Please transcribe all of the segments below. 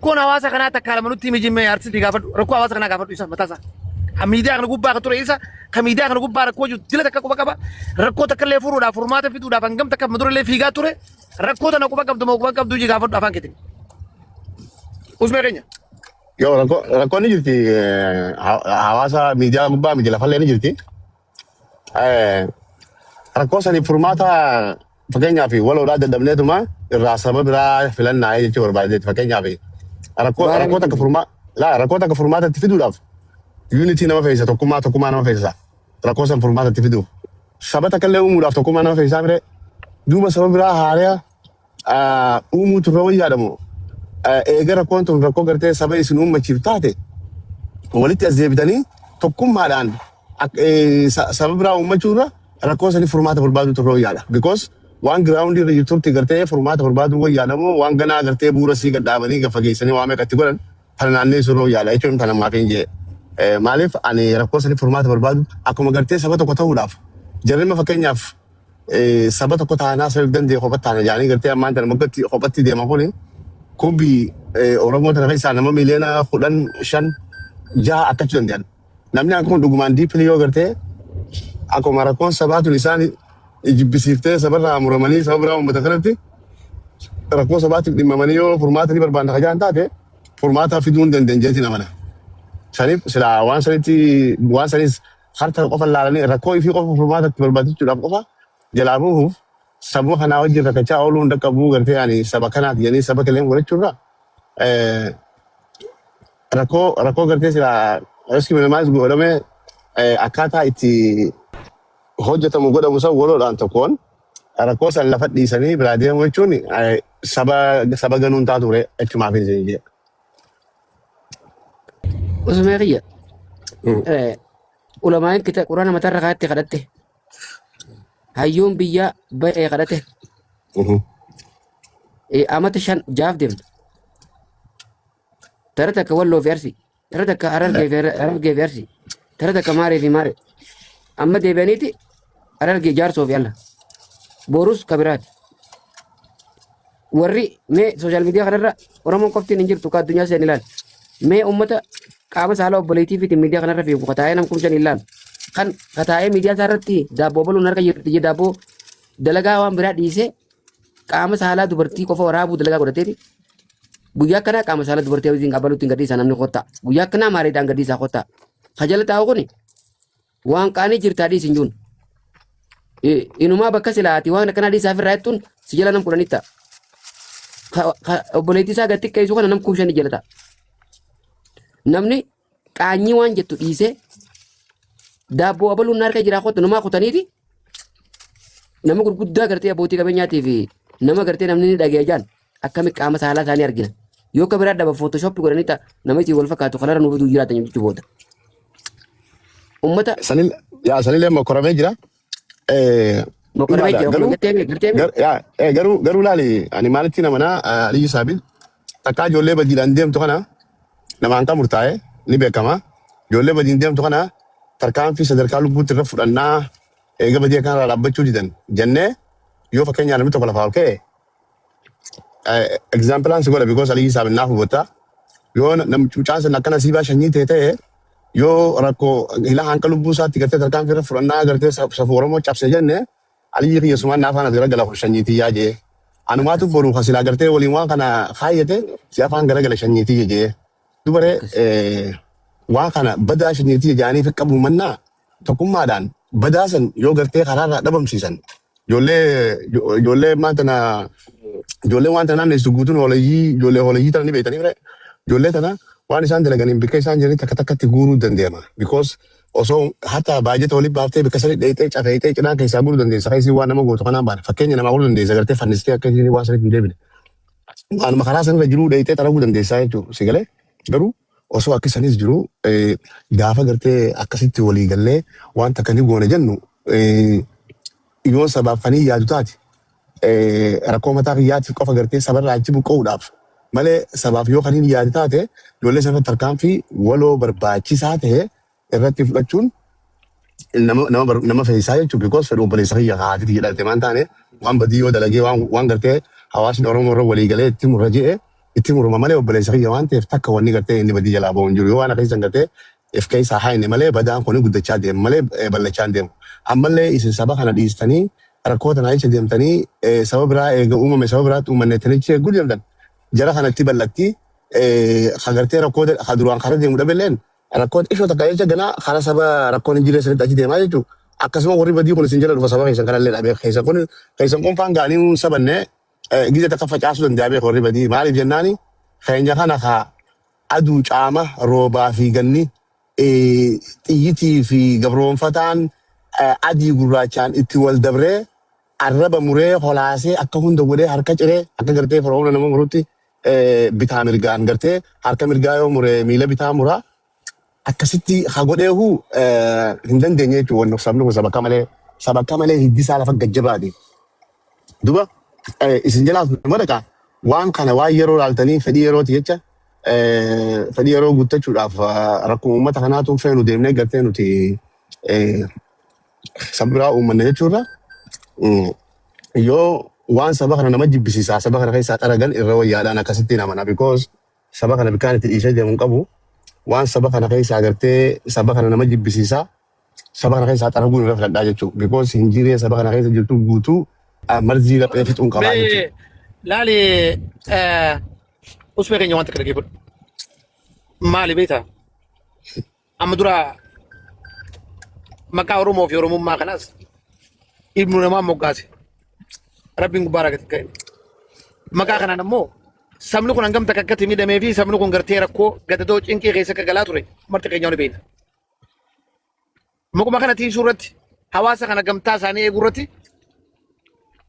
Rakkoon hawaasa kanaa takkaa lama nutti himi jimmee artistii gaafadhu. Rakkoo hawaasa kanaa gaafadhu isa mataa isaa. Kan miidiyaa kana gubbaa kan ture isa kan miidiyaa kana gubbaa rakkoo jiru dila takka quba qaba. Rakkoo takka illee furuudhaaf furmaata fiduudhaaf hangam takka dura illee fiigaa ture. Rakkoo tana quba qabdu moo quba qabdu jii gaafadhu afaan keetiin. Usmee keenya. Yoo rakkoon ni jirti, hawaasa miidiyaa gubbaa miti, lafallee ni jirti. Rakkoo saniif furmaata fakkeenyaaf waloodhaa dadhabneetuma irraa saba biraa filannaa jechuu barbaadeeti. Fakkeenyaaf rakkoo Baara rakkoo takka miti. furmaa laa rakkoo takka furmaata itti fiduudhaaf unity nama feesisa, tokkummaa nama feesisa, rakkoo san furmaata itti fiduuf. Saba takka illee uumuudhaaf tokkummaa nama feesisaa mire, duuba saba biraa haaraya uumuu turre wayyaadhamu. Eega rakkoon tun rakkoo gartee saba isin uummachiif taate, walitti as deebitanii tokkummaadhaan saba biraa uummachuu irra rakkoo sanii furmaata barbaaduu turre wayyaadha. Because waan ground irra jirtutti gartee furmaata barbaaduu wayyaadhamu, waan ganaa gartee bu'uura sii gad dhaabanii gad fageessanii waa meeqatti godhan tana naanneessuu irra wayyaadha jechuun tana maaf hin jee. Maaliif ani rakkoo sanii furmaata barbaadu akkuma gartee saba tokko ta'uudhaaf jarri fakkeenyaaf saba tokko taanaa saba danda'e kophatti taana jaanii gartee ammaan tana moggatti kophatti deema. Kuni kubbi Oromoo tana keessaa nama miliyoona 10, 5, 6 akkachuu danda'an. Namni akkuma dhugumaan deeply yoo gartee akkuma rakkoon sabaa tun isaan jibbisiiftee sabarraa muramanii saba biraa uummata kanatti rakkoo sabaatiif dhimmamanii yoo furmaata ni barbaanna kajaan taate, furmaata fiduu hin dandeenye jeetiin amana. Saniif silaa waan sanitti waan sanis harka qofa laalanii rakkoo ifii qofa furmaata itti barbaadachuudhaaf qofa jalaa buufuuf sabuma kanaa wajjin rakkachaa ooluu hin dhaqqabu. Gartee ani saba kanaaf jedhanii saba kileen godhachuurra rakkoo gartee silaa risk minimize godhamee akkaataa itti hojjetamu godhamu san waloodhaan tokkoon rakkoo san lafa dhiisanii biraa deemu jechuun saba ganuun taatu ture jechumaaf hin jedhe. Usmee kiyya. Ulamaan kita quraana matarra kaa'atte kadhatte. Hayyuun biyyaa ba'ee kadhate. Amata 5, 6f deemta. Tara takka Walloo fi Arsii. Tara takka Harargee fi Arsii. Tara takka Maaree fi Maaree. Amma deebi'aniiti Harargee Jaarsoo fi Alla. Borus kabiraati. Warri mee social media kanarra Oromoon qoftiin hin jirtu, ka addunyaa seen ilaali. Mee uummata qaama saala obboleettii fi miidiyaa kanarra fiigu kataa'ee nam 5000 ilaalu. Kan kataa'ee miidiyaa isaa irratti daabboo baluun harka jirti jee daabboo dalagaa waan biraa dhiisee qaama saalaa dubartii qofa waraabuu dalagaa godhateeti. Guyyaa akkanaa qaama saalaa dubartii wajjin qabaluutti hin gadhiisaa namni kottaa. Guyyaa akkanaa maariidhaan gadhiisaa kottaa. Ka jala taa'u kuni waan qaanii jirtaa dhiisi hin jiru. Inumaa bakka silaati waan akkanaa dhiisaa ofirraa jettuun si jala nam 10 ta'a. Obboleettii isaa gad xiqqeessu kana nam 5000 jala ta'a. Namni qaanyii waan jettu dhiisee daabboo abaluun harka jiraa kottu namaa kutaniiti nama gurguddaa gartee abbootii qabeenyaatii fi nama gartee namni ni dhagaya jaan akkami qaama saalaa isaanii argina. Yoo akka biraa dhaba Photoshop godhanii ta'a nama isin wal fakkaatu kanarra nuuf fiduu jiraatan jechuu booda. Uummata Sanil yaa sanillee mokkoramee jira. Mokkoramee Dhugaadha jira kun garuu gartee gartee yaa garuu laali, ani maalitti namanaa Aliyyi Saabil takkaa ijoollee badiidhaan deemtu kana namaan kan murtaa'e ni beekama. Ijoollee badiin deemtu kana tarkaanfii sadarkaa lubbuutti irra fudhannaa eega badii akkanarraa dhaabbachuu didan jennee, yoo fakkeenyaaf namni tokko lafaa ol ka'e, example si godha because Aliyyi Saabil naaf hubatta, yoo namni mucaan sun akkana siibaa shanyii ta'e yoo rakkoo hila hanqa lubbuu isaatti gartee tarkaanfii irra fudhannaa gartee safuu Oromoo cabse jenne, Aliyyi kiyya sumaan naafaan as garagala kun shanyiitii yaa jee. Anumaatu boru kasilaa gartee waliin waan kana kaayyate si afaan garagala shanyiitii jee. Dubaree waan kana badaa shanyiitii jaanii fi qabu mannaa tokkummaadhaan badaa san yoo gartee karaarraa dhabamsiisan, ijoollee maal tana, ijoollee waan tana naanneessitu guutuun hooleyyii, ijoollee hooleyyii tana ni beektanii mire, ijoollee tana waan isaan dalaganiin bakka isaan jiranitti takka takkatti guuruu dandeema. Because osoo hatta baajata walitti baaftee bakka sani dheeyxee cafeeyxee cinaa keessaa guuruu dandeessa. Keessi waan nama gootu kanaan baane fakkeenya namaa guuruu dandeessa, gartee fannistee akka isiin waan sanitti hin deebine. Waanuma karaa sanirra jiruu dheeyxee xaraguu dandeessaa jechuudha. Si galee garuu osoo akki sanis jiru gaafa gartee akkasitti walii gallee waan takka ni goone jennu, yoo sabaaf kan hin yaadu taate, rakkoo mataa kiyyaatiif qofa gartee sabarraa achi buqqa'uudhaaf malee sabaaf yoo kan hin yaadu taate, ijoollee sana tarkaanfii waloo barbaachisaa ta'e irratti fudhachuun nama fe'isaa jechuudha. Because fedhu obboleessa kiyya haati jedhate waan taane waan badii yoo dalagee waan gartee hawaasni Oromoo irra walii galee itti murra je'e Itti muruma malee obboleessa kiyya waan ta'eef takka wanni gartee inni badii jalaa bahu hin jiru. Yoo waan akkasii gartee if keessaa haayne malee badaan kun guddachaa deema malee ballachaa hin deemu. Ammallee isin saba kana dhiistanii rakkoo tanaa jecha deemtanii saba biraa eega uumame saba biraatti uummannettanii eeguu deemtan. Jara kanatti ballatti gartee rakkoo ka duraan kara deemu dhabeelleen rakkoo xiqqoo takka jecha ganaa kara saba rakkoon hin jirre sanitti achi deemaa jechuudha. Akkasuma warri badii kun isin jala dhufa saba keessan kanallee dhabee keessan kun faan ga'anii hin sabanne gija takka facaasuu danda'a beeku warri badii. Maaliif jennaani, keenya kana ka aduu, caama, roobaa fi ganni, xiyyitii fi gabroonfataan, adii gurraachaan itti wal dabree, arraba muree, holaasee, akka hunda godhee, harka ciree, akka gartee firoomna nama murutti bitaa mirgaan gartee harka mirgaa yoo mure miila bitaa muraa akkasitti ha godheehu hin dandeenye jechuudha. Wanni sabni kun saba akka malee hiddi isaa lafa gajjabaati. Duba isin jalaas nama dhaqa waan kana waan yeroo laaltanii fedhii yerooti jecha fedhii yeroo guuttachuudhaaf rakkoo uummata kanaatu feenu deemnee gartee nuti saba biraa uummanne jechuurra yoo waan saba kana nama jibbisiisaa saba kana keessaa xaragan irra wayyaadhaan akkasitti amana, because saba kana bikkaan itti dhiisee deemu hin qabu. Waan saba kana keessaa gartee saba kana nama jibbisiisaa saba kana keessaa xaraguun irra filadhaa jechuudha, because hin jiree saba kana keessa jirtu guutuu marzii laphee fixuun qabaa jechuudha. Mee laali, usmee keenya wanta kana dhaggeeffadhu. Maali beektaa? Amma dura maqaa Oromoo fi Oromummaa kanaas ibnu namaa moggaase. Rabbiin gubbaa rakkate ka'e. Maqaa kanaan ammoo sabni kun hangam takka akkatti miidhamee fi sabni kun gartee rakkoo gadadoo cinqii keessa akka galaa ture marti keenya ni beekna. Maquma kana tiisuu irratti, hawaasa kana gamtaa isaanii eeguu irratti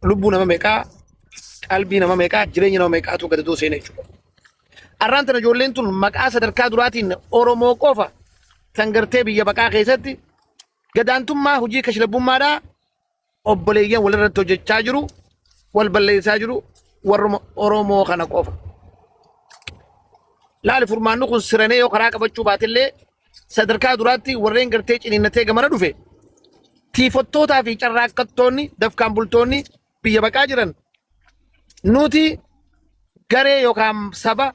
lubbuu nama meeqaa, qalbii nama meeqaa, jireenya nama meeqaatu gadadoo seena jechuudha. Arraan tana ijoolleen tun maqaa sadarkaa duraatiin Oromoo qofa tan gartee biyya baqaa keessatti gadaantummaa hojii kashlabbummaadhaa obboleeyyan walirratti hojjechaa jiru, wal balleessaa jiru warruma Oromoo kana qofa. Laali, furmaanni kun siranee yoo karaa qabachuu baatellee sadarkaa duraatti warreen gartee ciniinnatee gamana dhufe tiifottootaa fi carraaqqattoonni, dafkaan bultoonni biyya baqaa jiran nuti garee yookaan saba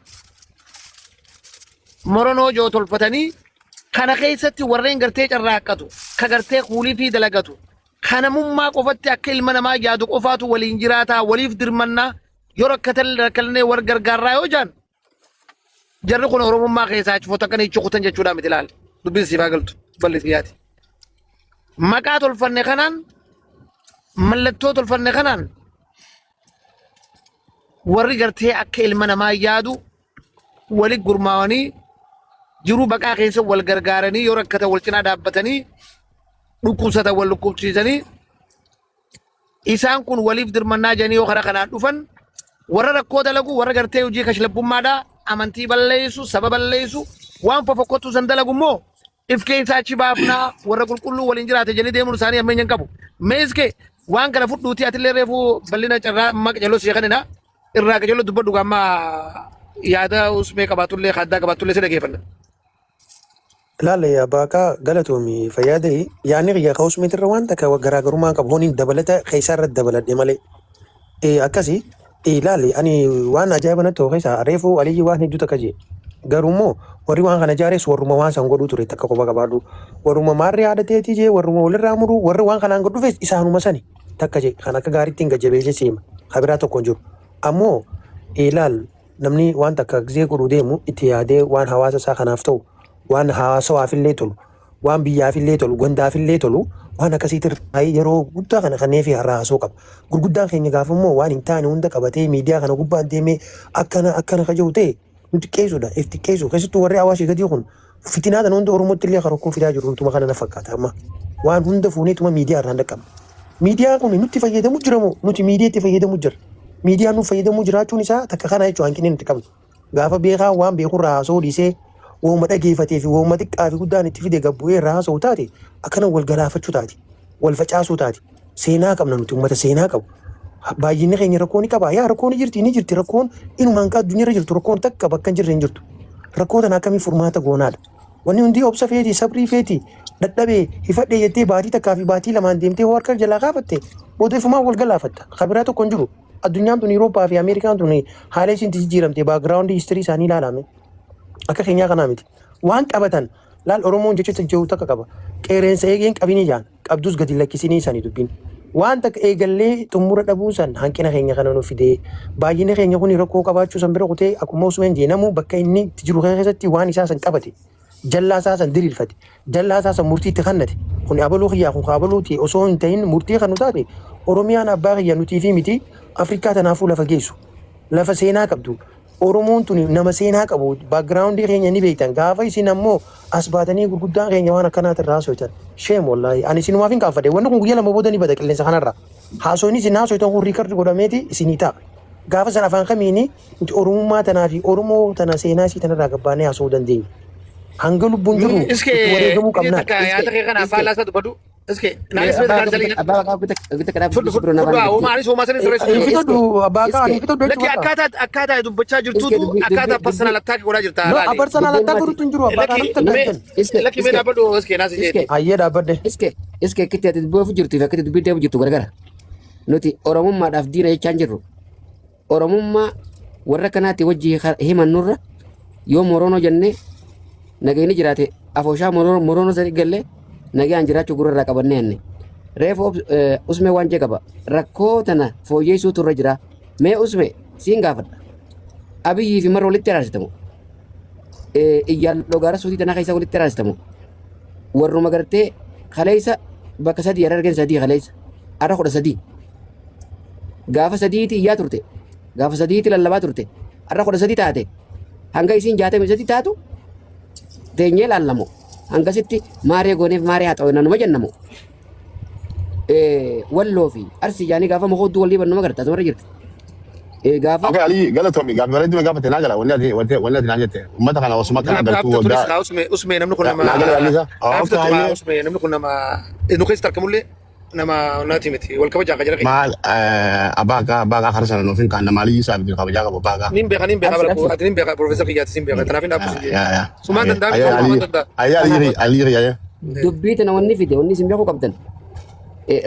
moronoo joo tolfatanii kana keessatti warreen gartee carraaqqatu, ka gartee kuulii fi dalagatu, kanamummaa qofatti akka ilma namaa yaadu qofaatu waliin jiraataa, waliif dirmannaa, yoo rakkatan rakkalnee war gargaarraa yoo jaan, jarri kun Oromummaa keessaa achi fotakanii cukutan jechuudha miti. Ilaali, dubbiin siif haa galtu bal'isi yaati. Maqaa tolfanne kanaan, mallattoo tolfanne kanaan, warri gartee akka ilma namaa yaadu wali gurmaa'anii jiruu baqaa keessa wal gargaaranii, yoo rakkatan wal cinaa dhaabbatanii, dhukkubsatan wal dhukkubsiisanii, isaan kun waliif dirmannaa jedhanii yoo karaa kanaan dhufan, warra rakkoo dalagu, warra gartee hojii kashlabbummaadhaa, amantii balleessu, saba balleessu, waan fofokkottuu san dalagu immoo if keessaa achi baafnaa, warra qulqulluu waliin jiraate jedhanii deemuun isaanii ammeenya hin qabu. Meeskee waan kana fudhuutii atillee reefuu bal'ina carraa amma qajaloo si kanina irraa qajaloo dubbadhu, amma yaada usmee qabaatullee addaa qabaatullee si dhageeffanna. Laala yaa baaqaa, galatoomi, fayyaa ta'e. Yaadni kiyya ka'us mitirra waan takka garaagarummaa qabu honiin dabalata keessaa irratti dabaladhe malee. Akkasi laali, ani waan ajaa'iba natti ta'u keessaa reefu Aliyyi waan hedduu takka jee. Garuu immoo warri waan kana ijaares warruma waan san godhuu ture takka quba qabaadhu. Warruma maarree haadha teetii jee, warruma walirraa muruu, warri waan kanaan gad dhufes isaanuma sani takka jee kan akka gaariitti hin gajjabeessee siima. Kabiraa tokko hin jiru. Ammoo ilaal, namni waan takka gisee godhuu deemu itti yaadee waan hawaasa isaa kanaaf ta'u, waan haasawaafillee tolu, waan biyyaafillee tolu, gandaafillee tolu, waan akkasiitti irraa yeroo guddaa kana kannee fi har'a haasoo qaba. Gurguddaan keenya gaafa immoo waan hin taane hunda qabatee miidiyaa kana gubbaan deemee akkana akkana ka jiru ta'e nu xiqqeessuudha. If xiqqeessu keessattuu warri hawaasii gadii kun fitinaa kana hunda Oromootti illee rakkoo fidaa jiru tuma kana na fakkaata amma. Waan hunda fuuneetuma miidiyaa irraan dhaqqabna. Miidiyaa kun nutti fayyadamu jira moo nuti miidiyaa itti fayyadamu jira? Miidiyaan nu fayyadamuu jiraachuun isaa takka kana jechuun hanqinni nuti qabnu. Gaafa beekaa waan beekurraa haasa'uu dhiisee wooma dhageeffatee fi wooma xiqqaa fi guddaan itti fide gabbu'ee irraa haasa'u taate, akkana wal galaafachuu taate. Wal facaasuu taate. Seenaa qabna nuti, uummata seenaa qabu. Baay'inni keenya rakkoo ni qaba. Yaa rakkoo ni jirti, ni jirti rakkoon inumaan ka addunyaarra jirtu, rakkoon takka bakka hin jirre hin jirtu. Rakkoo tana akkamii furmaata goonaadha? Wanni hundi obsa feeti, sabrii feeti, dadhabee hifadhee jettee baatii takkaa fi baatii lamaan deemtee hoo harka jalaa kaafatte booda ifumaan wal galaafatta. Kabiraa tokko hin jiru. Addunyaan tun Yurooppaa fi Ameerikaan tun haala isin jijjiiramte background history isaanii ilaalame. Akka keenyaa kanaa miti. Waan qabatan laal. Oromoon jecha jiru takka qaba. Qeerrensa eegeen qabini jaan qabdus gadi lakkisinii isaanii dubbiin. Waan takka eegallee xumura dhabuu san hanqina keenya kana nu fidee, baay'ina keenya kun rakkoo qabaachuu san bira kutee, akkuma Usmeen jee, namuu bakka inni itti jiru kana keessatti waan isaa san qabate, jallaa isaa san diriirfate, jallaa isaa san murtii itti kennate, kun abaluu kiyyaa, kun abaluuti osoo hin ta'in murtii kan nu taate, Oromiyaan abbaa kiyya nutii fi miti Afrikaa tanaafuu lafa geessu, lafa seenaa qabdu. Oromoon tuni nama seenaa qabu, background keenya ni beektan. Gaafa isin ammoo as baatanii gurguddaan keenya waan akkanaati irraa haasoftan, shame. Wallaahi ani isinumaaf hin qaanfadhe. Wanni kun guyyaa 2 booda ni bada qilleensa kanarra. Haasofni isin haasoftan kun record godhameeti isinii ta'a. Gaafa san afaan kamiini nuti Oromummaa tanaa fi Oromoo tana seenaa isii tanarraa gabbaanee haasa'uu dandeenya? Hanga lubbuun jirru Iske itti wareegamuu qabnaa. Takka yaada kee kana Iske faallaa isaa dubbadhu. Iske naanis abbaa beektaa jalii. Abbaa bakka kanaaf Fudhu bira fudhu nafaan homaa anis homaa sanin sirreessu Hin jiru. fixadhu, abbaa kaa, Iske hin fixadhu Lakki jechuudha. akkaataa dubbachaa Iske jirtuutu dubbii akkaataa dubbii personal dubbii attack godhaa jirta No, laali. personal dubbiin attack mati godhutu hin jiru, abbaa kaa Lakki namni takka mee hin jennu. Iske lakki mee iske dhaabbadhu iske naas iske jeeti. Hayyee, dhaabbadhe. Iske akkitti ati dubbii jirtu fi akkitti dubbii deemu jirtu gargara. Nuti Oromummaadhaaf diina jechaa hin jirru. Oromummaa warra kanaatti wajji himannurra yoo Moroonoo jennee nageenyi jiraate, afooshaa Moroonoo sadi gallee nagaan jiraachuu gurra irraa qabannee jenne. Reefu Usmee waan jee qaba. Rakkoo tana fooyyessuutu irra jira. Mee Usmee, siin gaafadha. Abiyyii fi Marra walitti araarsitamu? Iyyaaloo gaara suutii tanaa keessa walitti araarsitamu? Warruma gartee kaleessa bakka sadii har'a argeen sadii, kaleessa har'a 13, gaafa sadiiti iyyaa turte, gaafa sadiiti lallabaa turte, har'a 13 taate. Hanga isiin 63 taatu teenyee laallamu, hangasitti maaree gooneef maaree haa ta'u nanuma jennamu? Walloo fi Arsii jaanii gaafa muka walii bannuma garta asumarra jirti. Gaafa Okay, Ali, galatoomi. Gaaffii bareedduu na gaafate naa gala. Wanni ati naan jette. Uummata kana osuma kana Gaafta gartuu turis waggaa haa Usmee, namni kun nama naa gala yaadni isaa. gaafta Okay, tura hayyee. Usmee, namni kun nama nu keessatti argamullee nama naati miti, wal kabajaa kan jira keenya. Maal abbaa kaa kara sana nuuf hin kaanna maalii isaa bifa kabajaa qabu abbaa kaa. Nin beeka, nin beeka. Abshir. Bara Abshir. ati nin beeka, professor kiyyaati sin beeka, kanaaf hin dhaabbu sin jee. Yaa yaa. Sumaan danda'a miti, Ayyee sumaan Ali danda'a. ayyee Ali Ali ayyee. Dubbii tana wanni fide, wanni isin beekuu qabdan,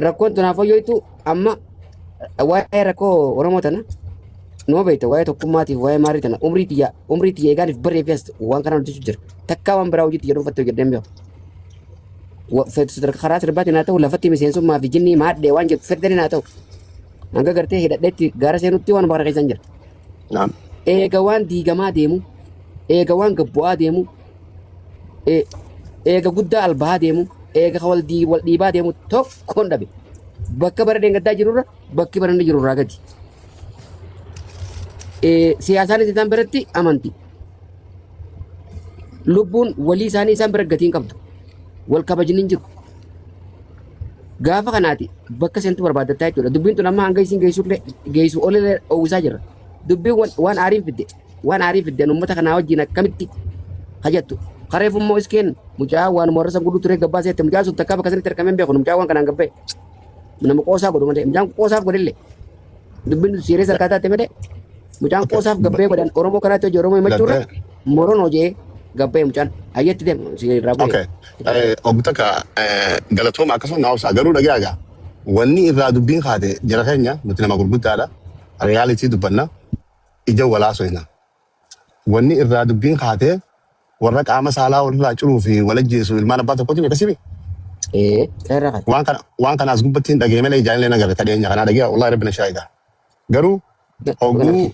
rakkoon tunaaf fooyyooytu amma waa'ee rakkoo Oromoo tana numa beekta, waa'ee tokkummaatiif, waa'ee maarii tana umrii tiyya eegaaniif barree fi as waan kana hojjechuu jira. Takkaa waan biraa hojii tiyya dhuunfatte hojjedhee hin beeku. Karaa sirbaatiin haa ta'u, lafatti miseensummaa fi jinnii maadhee waan jedhu fedhanii haa ta'u, hanga gartee hidhadheetti gaara seenutti waan bara keessan jira. Naam. Eega waan diigamaa deemu, eega waan gabbu'aa deemu, eega guddaa albahaa deemu, eega wal dhiibaa deemu tokkoon dhabe. Bakka bara deengaddaa jirurra bakki bara inni jirurraa gadi. Siyaasaan isaan biratti amanti. Lubbuun walii isaanii isaan bira gatiin qabdu. Wal kabajni hin jiru. Gaafa kanaati bakka seentu barbaaddattaa jechuudha. Dubbiin tun amma hanga isin geessullee geessu olillee oowwisaa jira. Dubbiin waan aariin fidde, waan aarii fidde uummata kanaa wajjin akkamitti hajattu. Kareef immoo iskeen mucaa waan warra san guduu ture gabbaa seette, mucaan sun takkaa bakka sanitti argamee hin beeku. Mucaa waan kanaan gabbee nama qoosaa godhu malee, mucaan qoosaaf godhillee dubbiin siiree sarkaa taate malee, mucaan qoosaaf gabbee godhan. Oromoo kanaatti hojii Oromoo himachuurra Gartee. moroon hojii gabbee mucaan hayyatti deemu irraa bu'e. Okay. Obbo takka galatooma, akkasuma naa obsaa, garuu dhagaa egaa wanni irraa dubbiin kaate, jara keenya, nuti nama gurguddaadha. Reality dubbanna, ija walaa so'ina. Wanni irraa dubbiin kaate warra qaama saalaa walirraa ciruu fi walajjeesu ilmaan abbaa tokkotti akkasii. Ee, seerra kaate. Waan kana as gubbatti hin dhagee malee ijaan illee nagarre kadheenya kanaa dhagee, wallahi rabbi na shaahida. Garuu hogguu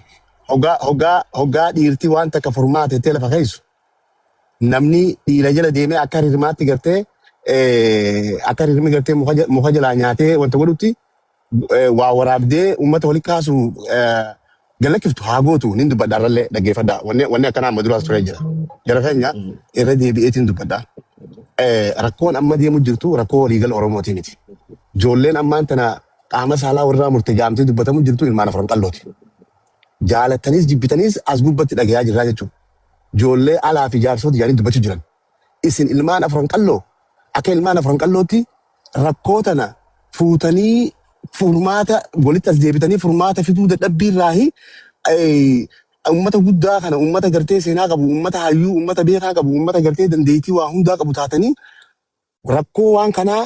hoggaa hoggaa hoggaa dhiirti waan takka furmaate teessee lafa keessu, namni dhiira jala deemee akka rirmaatti gartee, akka rirmi gartee muka jalaa nyaatee wanta godhutti waa waraabdee uummata walitti kaasu galakkiftu haa gootu. Nin dubbadha irrallee, dhaggeeffadha. Wanni akkanaa amma duraas turee jira. Jara keenya, irra deebi'eetiin dubbadha. Rakkoon amma deemu jirtu rakkoo waliigala Oromooti miti. Ijoolleen ammaan tana qaama saalaa warraa murte jaamtee dubbatamu jirtu ilmaan afran qallooti. Jaalattaniis jibbitaniis as gubbatti dhagayaa jirraa jechuudha. Ijoollee alaa fi jaarsooti jaanii dubbachuu jiran. Isin ilmaan afran qalloo, akka ilmaan afran qallootti rakkoo tana fuutanii furmaata walitti as deebitanii furmaata fiduu dadhabbii irraahi uummata guddaa kana, uummata gartee seenaa qabu, uummata hayyuu, uummata beekaa qabu, uummata gartee dandeettii waa hundaa qabu taatanii rakkoo waan kanaa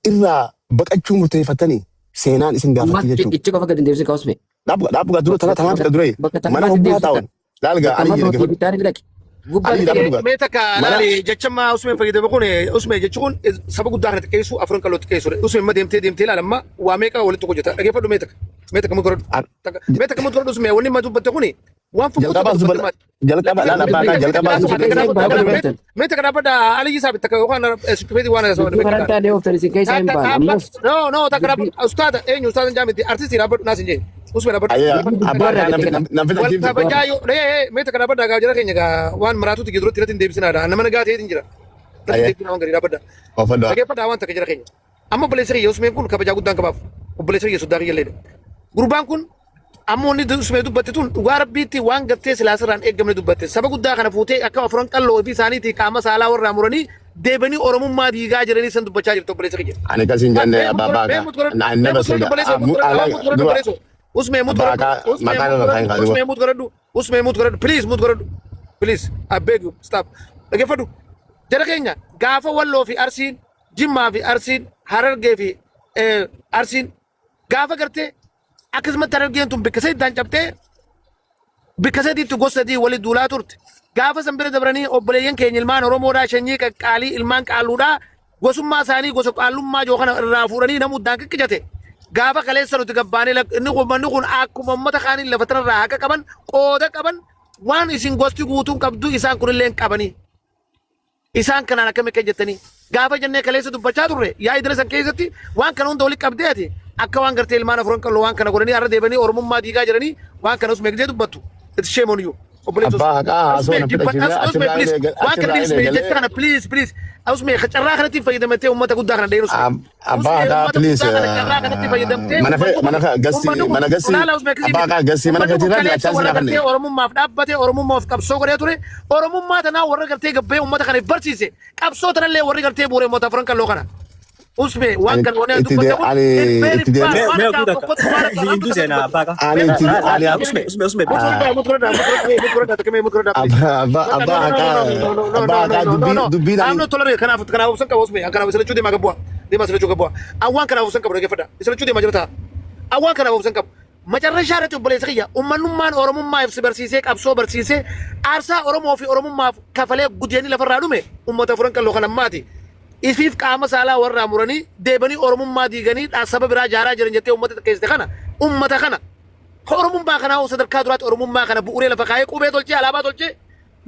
irraa baqachuu murteeffatanii seenaan isin gaafatti jechuudha. Ichi qofa gadi hin deebisin kaa'usme. Dhaabbu gaa dura tana tanaan fida dura Bakka mana takmaatti hogguu deebisita. haataa'uun. Laal gaa Bakka Aliyyi marroo dhaggeeffadhu. deebitaa ni dhaqi. Gubbaa Aliyyi dhaqi. dhaabbu gaa. Mee takka Mana laali jecha Usmeen fayyadame kun, Usmee jechi kun saba guddaa kana xiqqeessu, Afran Qalloo xiqqeessuudha. Usmeen ma deemtee deemtee ilaala amma waa meeqa walitti hojjeta. Dhaggeeffadhu, mee takka. Mee takka mutu mee takka mutu Usmee wanni ma dubbatte kuni waan fokkuu Jalqabaas tokko dubbadha. dubbatte. Jalqaba laal abbaa kaa jalqabaas dubbadha. Mee takka dhaabbadha Aliyyi Saabit takka yookaan siqifeetii waan Dubbii karaa taanee ooftan isin keessaa hin baane. Ammas No, no, takka dhaabbadhu. Ustaada eenyu ustaada hin jaamiti artistii dhaabbadhu naas hin jee. Usmee dhaabbadhu. Ayyaa dubbii abbaa gubbaarraa kaa gadi kana. nan Wal fixachiifte. kabajaa yoo mee takka dhaabbadha gaa jara keenya gaa waan maraatuuti giduratti irratti hin deebisinaadha. Nama nagaa ta'eetiin jira. Irratti hin Ayyee deebisinaa waan gadi dhaabbadha. oofadhu. Dhaggeeffadhaa waan takka jara keenya. Amma obboleessa kiyya Usmeen kun kabajaa guddaan qabaaf. Obboleessa kiyya soddaa kiyya illeedha. Gurbaan kun amma wanni Usmee dubbatte tun dhugaa rabbiitti waan gartee silaasirraan eeggamne dubbatte. Saba guddaa kana fuutee akka Afran Qalloo ofii isaaniitii qaama saalaa warraa muranii deebanii Oromummaa diigaa jiranii san dubbachaa jirtu obboleessa kiyya. Ani kasin jenne abbaa baa kaa. I never say that. Dura Usmee mute abbaa godhadhu. kaa Usmee maqaan mute irra godhadhu. kan kaadhiba. Usmee mute godhadhu. Usmee mute godhadhu. Please mute godhadhu. Please, I beg you, stop. Dhaggeeffadhu. Jara keenya gaafa Walloo fi Arsiin, Jimmaa fi Arsiin, Harargee fi Arsiin gaafa gartee akkasumatti Harargeen tun bikka sadiitti cabtee bikka sadiitti gosa sadii wali duulaa turte. Gaafa san bira dabranii obboleeyyan keenya ilmaan Oromoodhaa sanyii qaqqaalii ilmaan qaalluudhaa gosummaa isaanii gosa qaallummaa joo kana irraa fuudhanii namuddaan qiqqicate. Gaafa kaleessa nuti gabbaanee inni kun manni kun akkuma uummata kaanii lafa tanarraa haqa qaban qooda qaban waan isin gosti guutuun qabdu isaan kunillee hin qabanii. Isaan kanaan akkami akka jettanii gaafa jennee kaleessa dubbachaa turre yaa idila san keessatti waan kana hunda walitti qabdee ati akka waan gartee ilmaan Afran Qalloo waan kana godhanii har'a deebanii Oromummaa diigaa jiranii waan kana osuma eegdee dubbattu. It's shame on you. Obboleessos. Abbaa haqaa haasoo Usmee na jibba fixachiifne Usmee achirraa please illee waan kana achirraa Usmee illee jecha galee kana please please Usmee carraa kanatti fayyadamtee uummata guddaa kana dheeru Usmee. Abbaa Usmee haqaa uummata please guddaa kana carraa kanatti fayyadamtee mana uummanni kun mana gassi uummanni kun mana gassi olaala Usmee akkasii abbaa miti. haqaa gassi mana Uummanni kun keetirraa kaleessa jiraachaa warra sinaa gartee kanne. Oromummaaf dhaabbate Oromummaaf qabsoo godhee ture Oromummaa tanaa warra gartee gabbee uummata kanaaf barsiise qabsoo tanallee warri gartee bu'uure uummata Afran Qalloo kana. Usmee waan Ani kana wanni itti dubbate de kun ani it's very itti bad deemee Mee waan mee akkaan oguu takka fokkottu waan akka hindu hamtu takka seenaa dubbate. abbaa kaa. ani itti ani Usme usme usme Mute godhadhaa, mute godhadhaa, mute godhadhaa, takka mee mute godhadhaa, please. abbaa abbaa Bakka abbaa no, no, haqaa no, no, no, no, abbaa no, no, haqaa no, no, dubbii no. dubbiin I'm ani not tolerate. Kanaaf obsan qaba Usmee. Kanaaf isa lachuu deemaa gabbu'a. Deemaa isa lachuu gabbu'a. Awwaan kanaaf obsan qabu dhaggeeffadha. Isa lachuu deemaa jira ta'a. Awwaan kanaaf obsan qabu. Macarrashaa irratti obboleessa kiyya ummannummaan Oromummaa ibsi barsiisee qabsoo barsiisee aarsaa Oromoo fi Oromummaaf kafalee gudeeni lafarraa dhume uummata Afran Qalloo kan ammaati. Ifiif qaama saalaa warraa muranii deebanii Oromummaa diiganii saba biraa jaaraa jiran jettee uummata xiqqeessite kana uummata kana Oromummaa kanaa sadarkaa duraatti Oromummaa kana bu'uuree lafa kaayee qubee tolchee alaabaa tolchee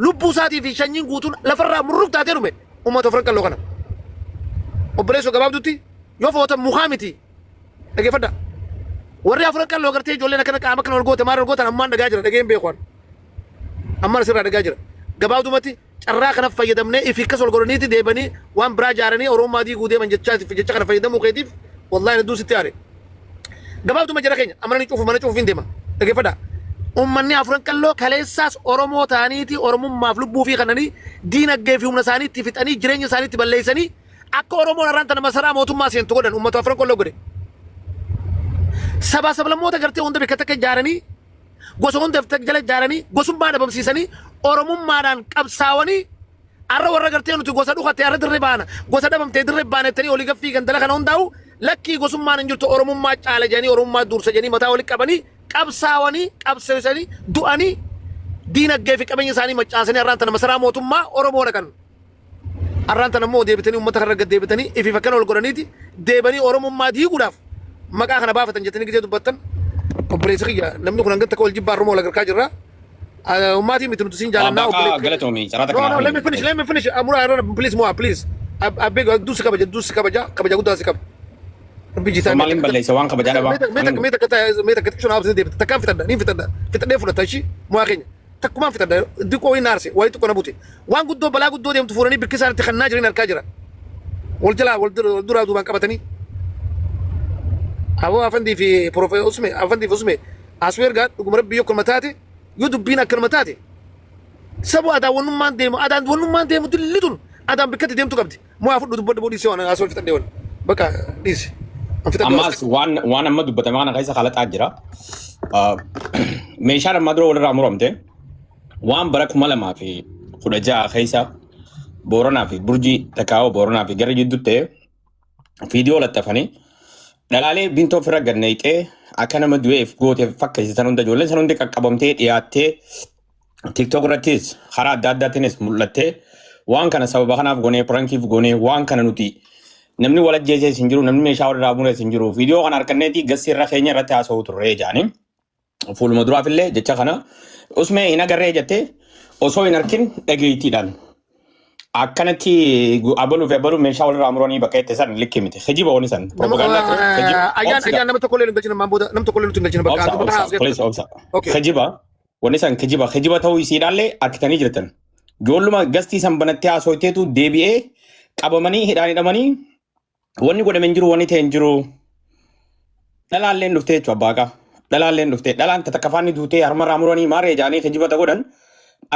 lubbuu isaatii fi sanyiin guutuun lafarraa murruk taatee dhume uummata Afran Qalloo kana. Obboleessoo gabaabdutti yoo footan mukaa miti dhaggeeffadha. Warri Afran Qalloo gartee ijoolleen akkana qaama kana ol goote maal ol gootan ammaan dhagaa jira dhageen beekuan. Ammaan asirraa dhagaa jira. Gabaabdumatti carraa kana fayyadamnee ifi akkas ol godhaniiti deebanii waan biraa ijaaranii Oromummaa diiguu deeman jechaa jecha kana fayyadamuu keetiif wallaahi hedduu sitti aare. Gabaabduma jara keenya amananii cufu mana cufuuf hin deema. Dhaggeeffadha. Uummanni Afran Qalloo kaleessaas Oromoo ta'aniiti Oromummaaf lubbuu fi kananii diinagdee fi humna isaanii itti fixanii jireenya isaanii itti balleessanii akka Oromoon har'aan tana masaraa mootummaa seentu godhan uummata Afran Qalloo godhe. Sabaa sablammoota gartee hunda bakka takka ijaaranii gosa hunda jala ijaaranii gosummaa dhabamsiisanii Oromummaadhaan qabsaawanii har'a warra gartee nuti gosa dhukatte har'a dirree baana gosa dhabamtee dirree baana jettanii olii gaffii gandala kana hundaa'u lakkii gosummaan hin jirtu Oromummaa caala jedhanii Oromummaa dursa jedhanii mataa walii qabanii qabsaawanii qabsiisanii du'anii diinagdee fi qabeenya isaanii maccaasanii har'aan tana masaraa mootummaa Oromoo dhaqan. Har'aan tana immoo deebitanii uummata kana gad deebitanii ifiif akkana ol godhaniiti deebanii Oromummaa diiguudhaaf maqaa kana baafatan jettanii gidee dubbattan obboleessa kiyya namni kun hanga takka wal jibbaa Oromoo wal agarkaa jirra. Ummaatii miti nuti siin jaalannaa Abbaa obboleessa. galatoomi carraa No, no, takka let me finish, let me finish. Amura, I don't, please, Moa, please. I beg, du si kabaja, du si kabaja, kabaja guddaa si kaba. Rabbi jitaa. Maaliin balleessa waan kabajaa dhabaa? Mee takka, mee takka, mee takka, xiqqoo naaf deebite. Takkaan fitadha, niin fitadha. Fitadhee fudhata ishii, Moa keenya. Takkumaan fitadha, diqqoo hin aarse, wayii xiqqoo na bute. Waan guddoo balaa guddoo deemtu fuudhanii bikki isaan itti kannaa jiran harkaa jira. Wal jalaa, wal duraa duubaan qabatanii. Aboo Afandii fi Profe Usme, Afandii fi Usme, Asweer gaa dhuguma Rabbi yoo akkanuma taate, yoo dubbiin akkanuma taate, sabu adaawwannummaan deemu adaawwannummaan deemu dilli tun adaan bikkatti deemtu qabdi. Mo'aa fudhu dubbadhu boo dhiisee waan asoo fixadhee waan. Bakka dhiisi. An fixadhee Ammaas waan waan amma dubbatame kana keessa kalaxaa jira. Meeshaan ammaa dura walirraa muramte waan bara 2016 keessa Booranaa fi Burjii Takaawoo Booranaa fi gara jidduu ta'e viidiyoo laxxafanii Dhalaalee bintoo ofirra gad naqxee akka nama du'eef gooteef fakkeessitan hunda ijoolleen san hundi qaqqabamtee dhiyaattee TikTok irrattis karaa adda addaatiinis mul'attee waan kana sababa kanaaf goonee prankiif goonee waan kana nuti namni wal ajjeesees hin jiru, namni meeshaa walirraa murees hin jiru, viidiyoo kana harkanneeti gassi irra keenya irratti haasa'uu turree jaanii fuuluma duraaf illee jecha kana usmee hin agarree jettee osoo hin arkin dhageettiidhaan akkanatti abaluu fi abaluu meeshaa walirraa muranii bakka itti san likki miti. Kijiba wani san Nama propagaandaa ture. Kijiba ayyaan obsiga ayyaan nama tokko illee nu galchina maan booda nama tokko illee nuti hin galchina bakka obsa ati bakka obsa haasofte. please obsa. Okay. Kijiba wanni san kijiba kijiba ta'uu isiidhaallee arkitanii jirtan. Ijoolluma gastii san banattee haasofteetu deebi'ee qabamanii hidhaan hidhamanii wanni godhame hin jiru, wanni ta'e hin jiru. Dhalaalleen dhuftee jechuudha abbaa qaa. Dhalaalleen dhuftee dhalaan takka faanni duutee harmarraa muranii maarree jaanii kijiba ta'uu godhan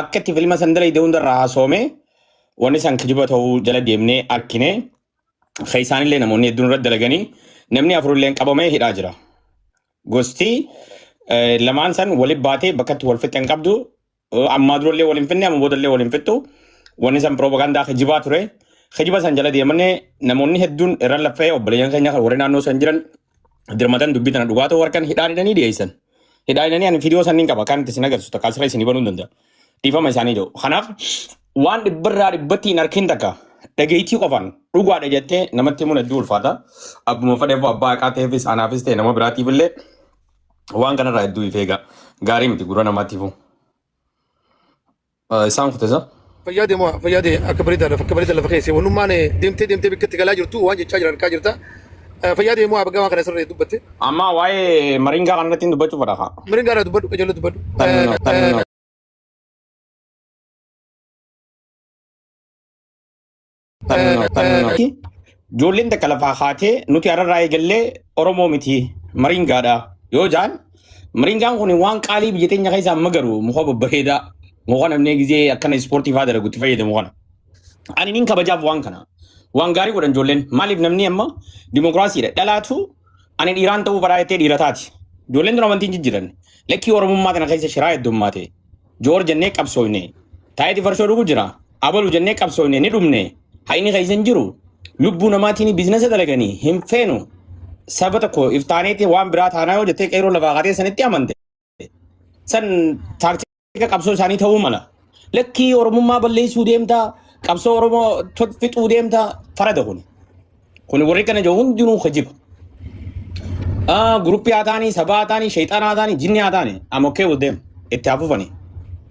akka itti filma san dalayde hundarraa haasofame wanni san kijiba ta'uu jala deemnee arkinee keessaanillee namoonni hedduun irratti dalaganii namni afurillee qabamee hidhaa jira. Gosti lamaan san walitti baatee bakka itti wal fixxe hin qabdu. Ammaa durallee wal hin finne, amma boodallee wal hin fixxu. Wanni san piroopagaandaa kijibaa ture. Kijiba san jala deemannee namoonni hedduun irra laffee obboleeyyan keenya kan warri naannoo san jiran dirmatan dubbii tana dhugaa ta'uu harkan hidhaan hidhanii dhiyeessan. Hidhaan hidhanii ani viidiyoo sanniin qaba kan itti isin agarsiisu takka asirra isin banuu hin danda'a. Dhiifama isaanii jiru. Kanaaf waan dhibbarraa dhibbatti hin arkin takka dhageettii qofaan dhugaadha jettee namatti himuun hedduu ulfaata. Abbuma fedheef abbaa haqaa ta'eefis anaafis ta'e nama biraatiif illee waan kanarraa hedduu if eega. Gaarii miti gurra namaatiifuu. Isaan kutesa. Fayyaa deemaa fayyaa dee akka bareedaa lafa akka bareedaa lafa keessa wannummaan deemtee deemtee bakka itti galaa jirtu waan jechaa jiran argaa jirta. Fayyaa deemaa baga waan kana sirrii dubbatte. Amma waa'ee maringaa kanarratti hin dubbachuu fedha kaa. Maringaa irraa dubbadhu qajeeloo dubbadhu. Tan Ijoolleen takka lafaa kaatee nuti hararraa eegallee Oromoo miti maringaadha yoo jaan, maringaan kun waan qaalii biyya teenya keessaa amma garu muka babbareedaa muka namni gizee akkana ispoortii fa'aa dalagu itti fayyadamu kana. Ani nin kabajaaf waan kana. Waan gaarii godhan ijoolleen. Maaliif namni amma dimokiraasiidha. Dhalaatu ani dhiiraan ta'uu fadhaa jettee dhiira taati. Ijoolleen tun amantiin jijjiiran. Lakkii Oromummaa tana keessa shiraa heddummaate. Joor jennee qabsooyne. Taayiti farshoo dhugu jira. Abalu jennee qabsooyne ni dhumne. Hayni keessa hin jiru. Lubbuu namaatiin biizinasa dalaganii hin feenu. Saba tokko iftaaneeti waan biraa taanaa yoo jettee qeerroo lafaa kaatee sanitti amante. San taaktika qabsoo isaanii ta'uu mala. Lakkii Oromummaa balleessuu deemtaa, qabsoo Oromoo fixuu deemtaa farada kuni. Kuni warri kana jiru hundinuu kijiba. Guruppii haa ta'anii, saba haa ta'anii, sheexana haa ta'anii, jinni haa ta'anii, I'm okay with them. Itti haa fufanii.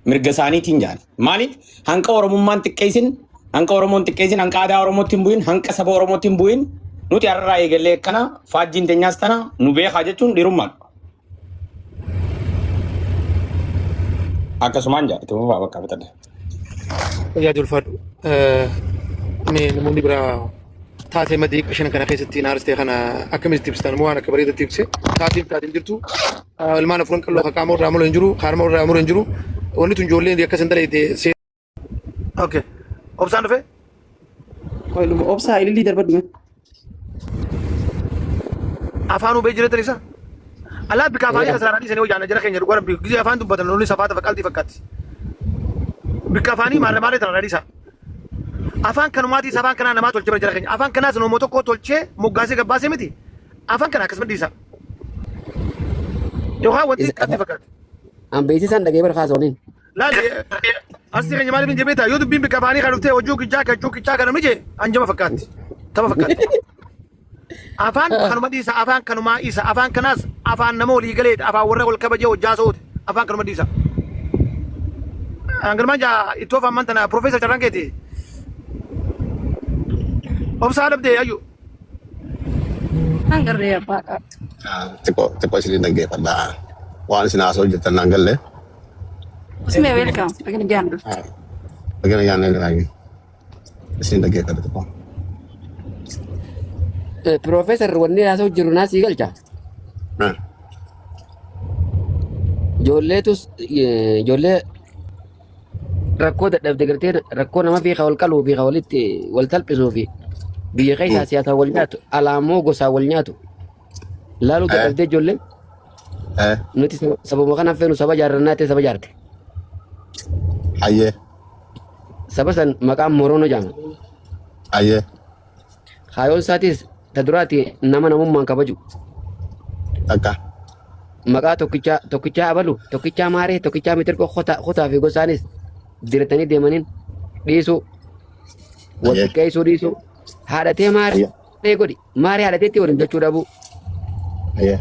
Mirga isaaniitiin jaani. Maaliif hanqa Oromummaan xiqqeessin, hanqa Oromoon xiqqeessin, hanqa aadaa Oromootti hin bu'in, hanqa saba Oromootti hin bu'in, nuti har'arraa eegallee akkana faajjiin teenyaas tana nu beekaa jechuun dhiirummaadha. Akkasumaan jaa itti fufaa bakka bitadha. Fayyaa ulfaadhu. Mee namoonni biraa taatee madii qashina kana keessatti naaristee kana akkamitti ibsitan waan akka bareedatti ibse taateen taateen jirtu ilmaan afuran qalloo kan qaama irraa mulu hin jiru harma irraa mulu hin jiru wanni tun ijoolleen akkas hin daleete. Okay. Obsaan dhufe? Qoy luba obsaa ilillii darbadhu mee. Afaan hubee jira isa. Alaa bika afaanii kasaraan dhiisanii hojjaan jara keenya dhugaa rabbi gizee afaan dubbatan lolli safaata faqqaltii fakkaatti. Bika afaanii maarree maarree tana dhiisa. Afaan kanumaatiis afaan kanaa namaa tolchee bara jara keenya. Afaan kanaas nomoo tokko tolchee moggaasee gabbaasee miti. Afaan kana akkasuma dhiisa. Yookaan wanti qalbii fakkaatti. An beeksisaan dhagee bara kaasoniin. Laali asii keenya maaliif hin jebeeta yoo dubbiin bikka afaanii kan dhuftee hojii kichaa kachuu kichaa kana mije hanjama fakkaatti. Tapha fakkaatti. Afaan kanuma dhiisa, afaan kanumaa isa, afaan kanaas afaan nama walii galeedha, afaan warra wal kabajee hojjaa so'ooti, afaan kanuma dhiisa. Hanganumaan jaa ittoo afaan mantana Profeesar carraan keeti. Obsaa dhabdee ayyu. Hangarree abbaa qaba. Xiqqoo xiqqoo isin dhaggeeffadha. Waan isin haasa'u jirtan naan galle. Usmee welcome. Baga nagaan dhufte. Baga nagaan dhufte. Isin dhaggeeffadha xiqqoo. Piroofeesar wanni haasa'u jiru naa sii galcha. Ijoolleetus ijoollee rakkoo dadhabde gartee rakkoo nama fi wal qaluu fi walitti wal talphisuu fi biyya keessaa siyaasaan wal nyaatu alaa immoo gosaan wal nyaatu laaluu dadhabdee ijoolleen nuti sababa kanaaf feenu saba jaarrannaa ta'e saba jaarte. Hayyee. Saba san maqaan Moroonoo jedhama. Hayyee. Kaayoon isaatis Ta duraati nama namummaan kabaju. Takka. Maqaa tokkichaa tokkichaa abalu tokkichaa maaree tokkichaa mitirqoo kutaa fi gosaanis diratanii deemaniin dhiisuu wal Ayyee. xiqqeessuu dhiisuu haadhatee Ayyee. maaree godhi maaree haadhateetti waliin jechuu dhabuu Ayyee.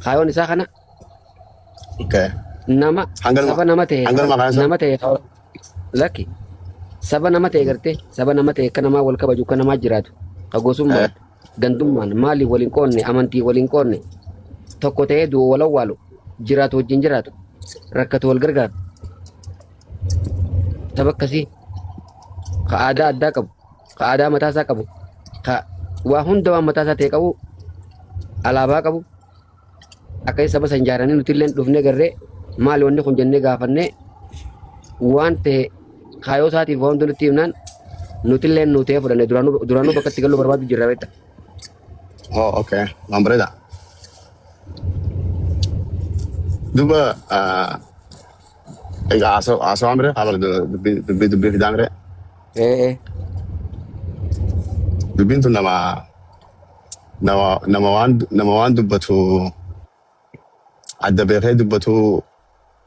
kaayoon isaa kana Okay. nama Hanganuma saba nama ta'e hanganuma kana nama ta'e lakki saba nama ta'e gartee saba nama ta'e akka namaa wal kabaju akka namaa jiraatu ka gosummaan gandummaan maaliif waliin qoonne amantii waliin qoonne tokko ta'ee du'u wal awwaalu jiraatu wajjin jiraatu rakkatu wal gargaaru saba akkasii ka aadaa addaa qabu ka aadaa mataasaa qabu ka waa hunda waan mataasaa ta'e qabu alaabaa qabu akka saba san jaaranii nuti illee dhufnee garree maali wanni kun jennee gaafannee waan ta'e kaayoo isaatiif waan hunda nutti himnaan nuti illee nu ta'ee fudhanne duraanuu bakka itti galuu barbaadu jirra beekta. Oh, okay. Waan bareeda. Duuba egaa haasawaa mire haala dubbii dubbii fidaa mire Ee dubbiin tun nama waan dubbatu adda beekee dubbatu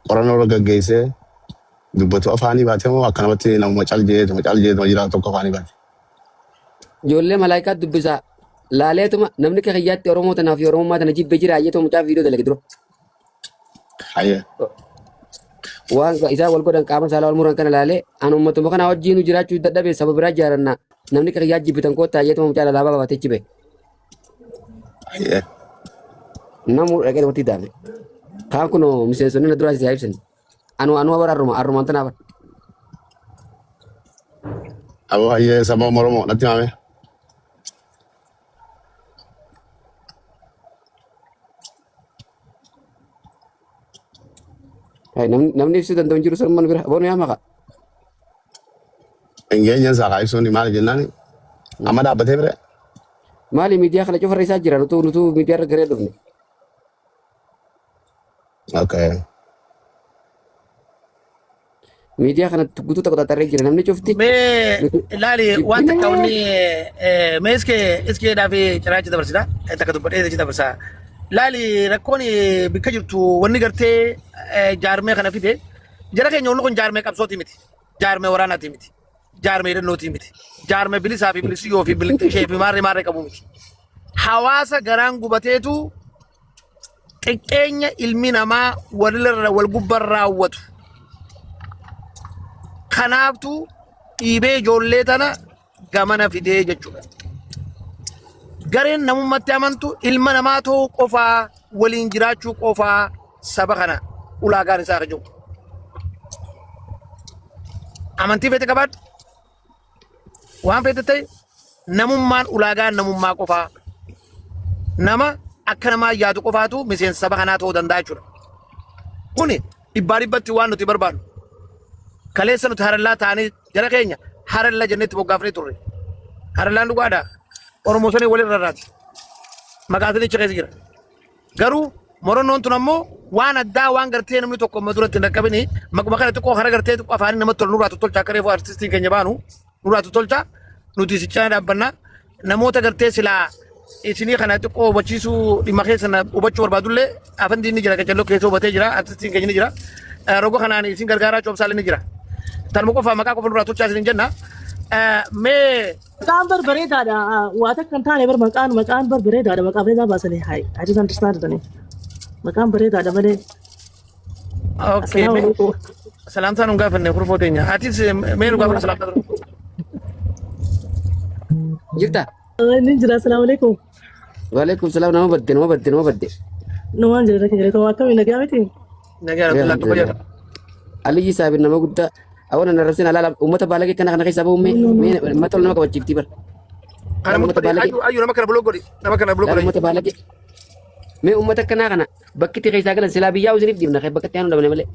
qorannoo irra gaggeessee dubbatu afaanii baate moo akkanumatti namuma cal jeetuma cal jeetuma jiraatu tokko afaanii baate. Ijoollee malaayikaa dubbisaa laaleetuma namni akka kiyyaatti Oromoo tanaa fi Oromummaa tana jibbe jira ayyeetuma mucaa viidiyoo dalage dura. Hayyee. Waan isaan wal godhan qaama saalaa wal muran kana laalee an uummatuma kana wajjin jiraachuu dadhabe saba biraa jaaranna namni akka kiyyaa jibbitan koottaa ayyeetuma mucaa alaabaa baatee jibe. Hayyee. Namu dhaqee namatti daame. Kaan kun miseensonni na duraa siyaa ibsan. Anu bara arruma arrumaan tanaa bara. Aboo hayyee saba Oromoo natti himame. Namni ibsuu danda'u hin jiru sarmaan bira aboon yaa maqaa. Engeenyeen isaa ibsuun maali jennaan amma dhaabbatee bire. Maali miidiyaa kana cufarra isaa jira nutu miidiyaa irra garee dhufne. Okay. Miidiyaa kana guutuu tokko xaxarree jira namni cufti. Mee Nuti ilaali waan takka jibbinee. wanni mee iskeedhaa fi ciraacha dabarsita takka dubbadhee achi dabarsa. Ilaali rakkoon bikka jirtu wanni gartee jaarmee kana fide jara keenya wanni kun jaarmee qabsootii miti jaarmee waraanaatii miti jaarmee hidhannootii miti jaarmee bilisaa fi bilisiyyoo fi bilishee fi maarree maarree qabu miti. Hawaasa garaan gubateetu xiqqeenya ilmi namaa walirra wal gubban raawwatu. Kanaaftu dhiibee ijoollee tana gamana fidee jechuudha. Gareen namummaatti amantu ilma namaa ta'uu qofaa waliin jiraachuu qofaa saba kana ulaagaan isaa jiru. Amantii feete qabaadhu waan feete ta'e namummaan ulaagaan namummaa qofaa nama akka namaa yaadu qofaatu miseensa saba kanaa ta'uu danda'a jechuudha. Kuni dhibbaa dhibbatti waan nuti barbaannu. Kaleessa nuti harallaa ta'anii jara keenya haralla jennetti moggaafnee turre. Harallaan dhugaadha. Oromoo sanii walirra irraati. Maqaan sanii achi keessa jira. Garuu moronnoon tun ammoo waan addaa waan gartee namni tokko amma duratti hin dhaqqabini maquma kana xiqqoo hara gartee xiqqoo afaanii namatti tolu nurraa tottolcha akka reefu artistiin keenya baanu nurraa tottolcha nuti si cina dhaabbanna namoota gartee silaa isinii kana xiqqoo hubachiisuu dhimma keessa hubachuu barbaadullee afandiin ni jira qacalloo keessa hubatee jira artistiin keenya ni jira roga kanaan isin gargaaraa coobsaalee ni jira. Tanuma qofa maqaa qofa nurraa tolchaa isin jenna. Mee Maqaan bar bareedaadha. Waa takka hin taane bar maqaan bar bareedaadha. Maqaa bareedaa baasanii. Hai, I didn't understand it. Maqaan bareedaadha malee. Okay, Assalaamu alaikum. Salaamtaa nu gaafanne kurfoo teenya. Atis mee nu gaafadhu salaamtaa dura. Jirta? Inni jira. Assalaamu alaikum. Waalaikum salaam nama badde nama badde nama badde. Numaan jira rakkoo jira. Akkamiin nagaa miti? Nagaa Abdullaa tokko jedha. Aliyyi saabin nama guddaa. Awwan na rabsin alaala uummata baalagee kana keessaa bahu mee mee mata nama kabachiiftii bara. Kana Uummata mutu baalagee. ayyu ayyu nama kana buloo godhi. Nama kana buloo Laala godhi. uummata baalagee. Mee uummata akkanaa kana bakki itti keessaa galan silaa biyyaa isiniif dhiibna bakka itti aanu dhabne malee.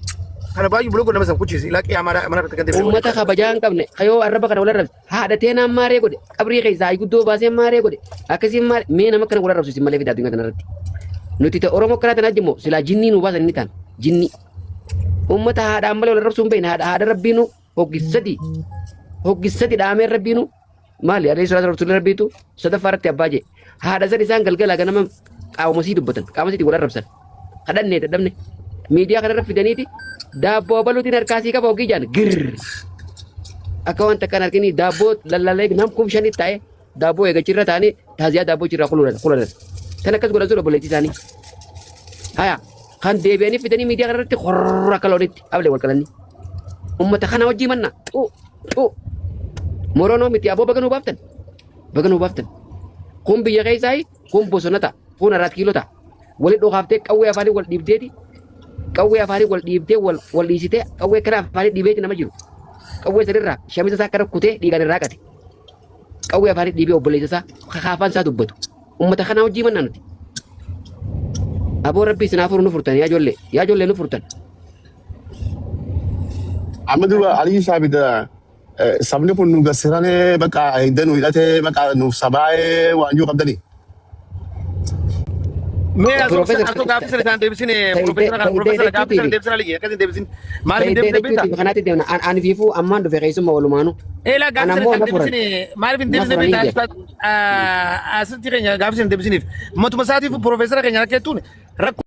Kana baay'ee buloo godhi nama san kuchisi. Ilaa qiyaamaa mana irratti kan deebi'e. Uummata kabajaa hin qabne kayoo arraba kana wal arrabse haadha teenaan maaree godhe qabrii keessaa guddoo baasee maaree godhe akkasiin maaree mee nama kana wal arrabsu isin malee fida addunyaa kanarratti. Nuti ta'e Oromoo akkanaa tanaa jimmoo silaa jinnii nu baasan inni ta'an jinnii. Uummata haadhaan malee wal arrabsuu hin beekne haadha haadha rabbiinu hoggissati hoggissati dhaameen rabbiinu Maali alayhi salaatu rasuulli rabbiitu sadaffaa irratti abbaa jee. Haadha san isaan galgalaa ganama qaama sii dubbatan qaama siitiin wal arrabsan. Kadhannee dadhabne. Miidiyaa kanarra fidaniiti daabboo abaluutiin harkaa sii qaba ogii jaan girr. Akka waan takkaan harkini daabboo lallalee nam kum shanitti taa'ee daabboo eegachirra taa'anii taaziyaa daabboo jirraa kululan kulalan. Kan akkas godhan sun obboleettii isaanii. Haya kan deebi'anii fidanii miidiyaa kanarratti horra akka loonitti ablee wal qalanii. Ummata kana wajjii manna xuu xuu. Moronoo miti aboo baga nuu baaftan. Baga nuu baaftan. Kun biyya keessaa kun bosona ta'a. Kun araat kiiloo ta'a. Wali dhokaaftee qawwee afaanii wal dhiibdeeti. Qawwee afaanii wal dhiibdee wal wal dhiisitee qawwee kana afaanii dhiibeeti nama jiru. Qawwee sanirraa shamisa isaa akkana kutee dhiigaan irraa qate. Qawwee afaanii dhiibee obboleessa isaa kakaafaan isaa dubbatu. Ummata kanaa hojii mannaa nuti. Aboo rabbii isin hafuuru nu furtan yaa ijoollee yaa ijoollee nu furtan. Amma duuba Aliyyi Saabit sabni kun nu gassiranee bakka hidda nu hidhatee bakka nuuf sabaa'ee waan jiru qabdanii. Mee asoo Piroofeesar asoo gaaffii sana isaan deebisine ta'idee piroofeesara kana ta'idee piroofeesara gaaffii sana jechuutiif deebisina aliyyi akkas hin deebisin maaliif hin ta'idee deebisne beektaa? jechuutiif kanaatti deemna an ani fiifuu ammaan dhufe keessummaa walumaanu Eelaa an gaaffii sana ammoo isaan na furan deebisine maaliif hin na deebisne furanii beektaa? jira. Asirratti keenya gaaffii sana deebisiniif matuma isaatiif piroofeesara keenya rakkeettuun rakkoo.